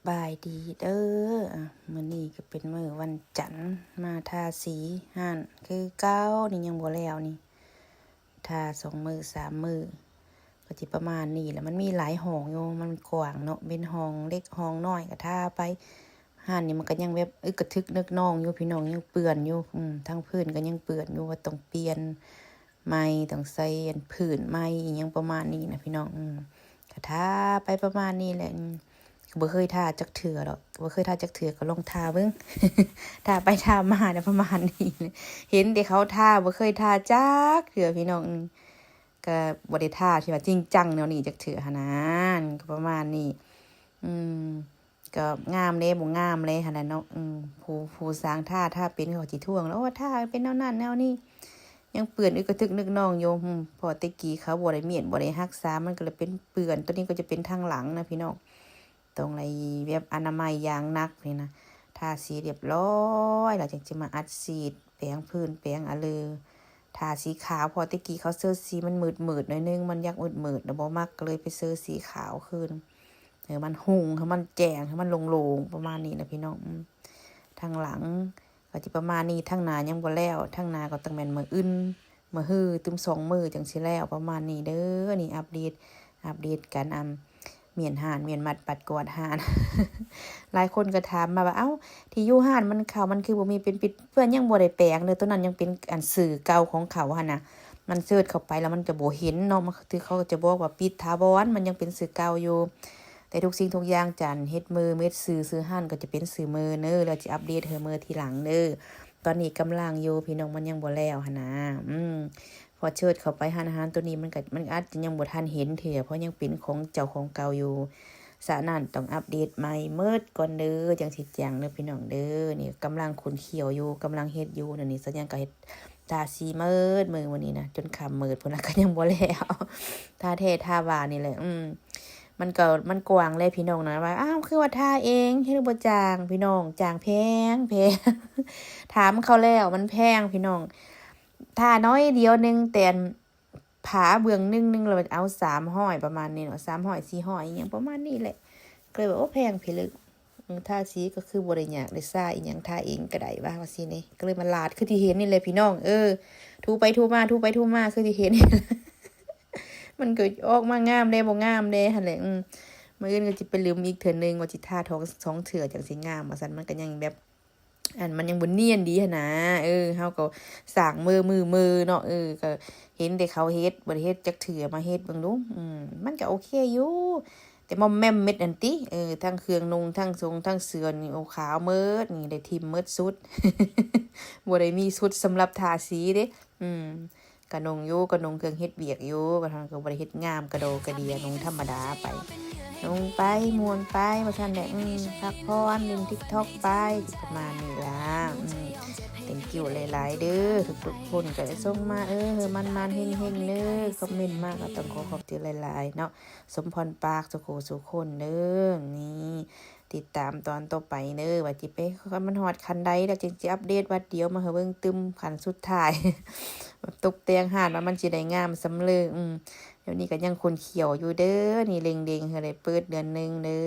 ບາຍດີເດີ ອາ ມື້ນີ້ກໍເປັນມື້ວັນຈັນ ມາທາສີຮ້ານຄືເກົ່ານີ້ ຍັງບໍ່ແລ້ວນີ້ ທາສອງມື້ສາມມື້ ກໍຊິປະມານນີ້ແຫຼະ. ມັນມີຫຼາຍຫ້ອງຢູ່ ມັນກວ້າງເນາະ ເປັນຫ້ອງເລັກຫ້ອງນ້ອຍກໍທາໄປ. ຮ້ານນີ້ມັນກໍຍັງແບບອຶກກະທຶກນຶກນອງຢູ່ ພີ່ນ້ອງ ຍັງເປື້ອນຢູ່ ອືມ ທັງພື້ນກໍຍັງເປື້ອນຢູ່ ວ່າຕ້ອງປ່ຽນ ໃໝ່ ຕ້ອງໃສ່ອັນພື້ນໃໝ່ ອີ່ຫຍັງປະມານນີ້ນະພີ່ນ້ອງ. ອືມ ກະທາໄປປະມານນີ້ແຫຼະ ອືມ ກະບໍ່ເຄີຍທາຈັກເທື່ອດອກ ບໍ່ເຄີຍທາຈັກເທື່ອ ກໍລອງທາເບິ່ງ ທາໄປທາມານະ ປະມານນີ້ ເຫັນແຕ່ເຂົາທາ ບໍ່ເຄີຍທາຈັກເທື່ອພີ່ນ້ອງ. ອືມ ກະບໍ່ໄດ້ທາທີ່ວ່າຈິງຈັງແນວນີ້ຈັກເທື່ອຫັ້ນນາ ກໍປະມານນີ້ ອືມ. ກໍງາມເດ້ ບໍ່ງາມເດ້ຫັ້ນນະເນາະ. ອືມ ຜູ້ ຜູ້ຊ່າງທາ ທາເປັນ ເຂົາຊິທ້ວງແລ້ວ ໂອ້ ທາເປັນແນວນັ້ນແນວນີ້ ຍັງເປື້ອນອຶກກະທຶກນຶກນອງຢູ່. ອືມ ເພາະແຕ່ກີ້ເຂົາບໍ່ໄດ້ມ້ຽນ ບໍ່ໄດ້ຮັກສາ ມັນກໍເລີຍເປັນເປື້ອນ. ໂຕນີ້ກໍຈະເປັນທາງຫຼັງນະພີ່ນ້ອງ ຕ້ອງໄດ້ແບບອະນາໄມຢ່າງໜັກນີ້ນະ. ທາສີຮຽບຮ້ອຍແລ້ວ ຈັ່ງຊິມາອັດສີດ ແປງພື້ນແປງອາເລີ ທາສີຂາວ ເພາະແຕ່ກີ້ເຂົາເຊີດສີມັນມືດໆໜ້ອຍໜຶ່ງ ມັນຢາກມືດໆ ແລ້ວບໍ່ມັກ ກໍເລີຍໄປເຊີດສີຂາວຄືນ ໃຫ້ມັນຮຸ່ງ ໃຫ້ມັນແຈ້ງ ໃຫ້ມັນໂລ່ງໆ ປະມານນີ້ນະພີ່ນ້ອງ. ອືມ ທາງຫຼັງກໍຊິປະມານນີ້ ທາງໜ້າຍັງບໍ່ແລ້ວ ທາງໜ້າກໍຕ້ອງແມ່ນມື້ອື່ນ ມື້ຮືຕື່ມສອງມື້ຈັ່ງຊິແລ້ວ ປະມານນີ້ເດີ. ນີ້ອັບເດດ ອັບເດດການ ອາ ມ້ຽນຮ້ານ ມ້ຽນມັດ ປັດກວາດຮ້ານ. ຫຼາຍຄົນກໍຖາມມາວ່າ ເອົ້າ ທີ່ຢູ່ຮ້ານມັນ ເຂົາມັນຄືບໍ່ມີ ເປັນປິດເປື້ອນ? ຍັງບໍ່ໄດ້ແປງເດີ ໂຕນັ້ນຍັງເປັນອັນຊື່ເກົ່າຂອງເຂົາຫັ້ນນະ. ມັນເຊີດເຂົ້າໄປແລ້ວມັນຈະບໍ່ເຫັນເນາະ ມັນຄືເຂົາຈະບອກວ່າປິດຖາວອນ ມັນຍັງເປັນຊື່ເກົ່າຢູ່. ແຕ່ທຸກສິ່ງທຸກຢ່າງຈະເຮັດເມີ ເຮັດຊື່ ຊື່ຮ້ານກໍຈະເປັນຊື່ເມີເນີ ແລ້ວຈະອັບເດດໃຫ້ເມີທີຫຼັງເດີ. ຕອນນີ້ກຳລັງຢູ່ພີ່ນ້ອງ ມັນຍັງບໍ່ແລ້ວຫັ້ນນາ. ອືມ ພໍເຊີດເຂົ້າໄປຮ້ານອາຫານໂຕນີ້ ມັນກໍ ມັນອາດຈະຍັງບໍ່ທັນເຫັນເທື່ອ ເພາະຍັງເປັນຂອງເຈົ້າຂອງເກົ່າຢູ່. ສະນັ້ນຕ້ອງອັບເດດໃໝ່ໝົດກ່ອນເດີ ຈັ່ງຊິແຈ້ງເດີພີ່ນ້ອງເດີ. ນີ້ກຳລັງຂົນຂຽວຢູ່ ກຳລັງເຮັດຢູ່ ດຽວນີ້ສັນຍັງກໍເຮັດ ທາສີໝົດມື້ມື້ນີ້ນະ ຈົນຄ່ຳມືດພຸ້ນລະ ກໍຍັງບໍ່ແລ້ວ. ທາແທ້ທາວ່ານີ້ແຫຼະ ອືມ ມັນກໍ ມັນກວ້າງແຫຼະພີ່ນ້ອງນະ ວ່າ ອ້າວ ຄືວ່າທາເອງ ເຮັດບໍ່ຈ້າງ ພີ່ນ້ອງ ຈ້າງແພງ ແພງ ຖາມເຂົາແລ້ວ ມັນແພງພີ່ນ້ອງ. ທາໜ້ອຍດຽວໜຶ່ງ ແຕ່ອັນ ຝາເບື້ອງໜຶ່ງໜຶ່ງລະເອົາສາມຮ້ອຍປະມານນີ້ເນາະ ສາມຮ້ອຍ ສີ່ຮ້ອຍ ອີ່ຫຍັງປະມານນີ້ແຫຼະ. ກໍເລີຍວ່າ ໂອ້ ແພງພີ້ເລີຍ ເອີ ທາສີກໍຄືບໍ່ໄດ້ຍາກໄດ້ຊາອີ່ຫຍັງ ທາເອງກໍໄດ້ວ່າ ວ່າຊີ້ເນ. ກໍເລີຍມາລາດຄືທີ່ເຫັນນີ້ແຫຼະພີ່ນ້ອງ ເອີ ຖູໄປຖູມາ ຖູໄປຖູມາຄືທີ່ເຫັນ ມັນກໍອອກມາງາມແດ່ບໍ່ງາມແດ່ຫັ້ນແຫຼະ. ອືມ ມື້ອື່ນກໍຊິໄປລຶມອີກເທື່ອໜຶ່ງ ວ່າຊິທາສອງ ສອງເທື່ອຈັ່ງຊິງາມວ່າຊັ້ນ. ມັນກໍຍັງແບບ ອັນ ມັນຍັງບໍ່ນຽນດີຫັ້ນນາ. ເອີ ເຮົາກໍສ້າງເມີມືເມີເນາະ ເອີ ກໍເຫັນແຕ່ເຂົາເຮັດ ບໍ່ໄດ້ເຮັດຈັກເທື່ອ ມາເຮັດເບິ່ງດູ. ອືມ ມັນກໍໂອເຄຢູ່ ແຕ່ມອມແມມເມັດຫັ້ນຕິ ເອີ ທັງເຄື່ອງນຸ່ງ ທັງຊົງ ທັງເສື້ອນີ້ ໂອ ຂາວເໝິດນີ້ ໄດ້ຖິ້ມເໝິດຊຸດ ບໍ່ໄດ້ມີຊຸດສຳລັບທາສີເດ້. ອືມ ກະນຸ່ງຢູ່ ກະນຸ່ງເຄື່ອງເຮັດວຽກຢູ່ ບາງຄັ້ງກໍບໍ່ໄດ້ເຮັດງາມ ກະດໍກະເດຍ ນຸ່ງທຳມະດາໄປ ນຸ່ງໄປ ມ່ວນໄປ ວ່າຊັ້ນແຫຼະ. ອືມ ພັກຜ່ອນ ຫຼິ້ນຕິກຕັອກໄປ ປະມານນີ້ລະ. ອືມ ແທັງກິ້ວຫຼາຍໆເດີ ທຸກໆຄົນກໍໄດ້ສົ່ງມາ ເອີ ເຮີມັນໆເຮັງໆເດີ ຄອມເມັນມາ ກໍຕ້ອງຂໍຂອບໃຈຫຼາຍໆເນາະ ສົມພອນປາກສູ່ຄູ່ສູ່ຄົນເດີ. ນີ້ ຕິດຕາມຕອນຕໍ່ໄປເດີ ວ່າຊິໄປ ຄັນມັນຮອດຂັ້ນໃດແລ້ວ ຈຶ່ງຊິອັບເດດວັດດຽວມາໃຫ້ເບິ່ງຕື່ມ ຂັ້ນສຸດທ້າຍ ແບບຕົກແຕ່ງຮ້ານວ່າມັນຊິໄດ້ງາມສ່ຳເລີ. ອືມ ດຽວນີ້ກໍຍັງຂົນຂຽວຢູ່ເດີ ນີ້ເລັ່ງໆ ໃຫ້ໄດ້ເປີດເດືອນໜຶ່ງເດີ.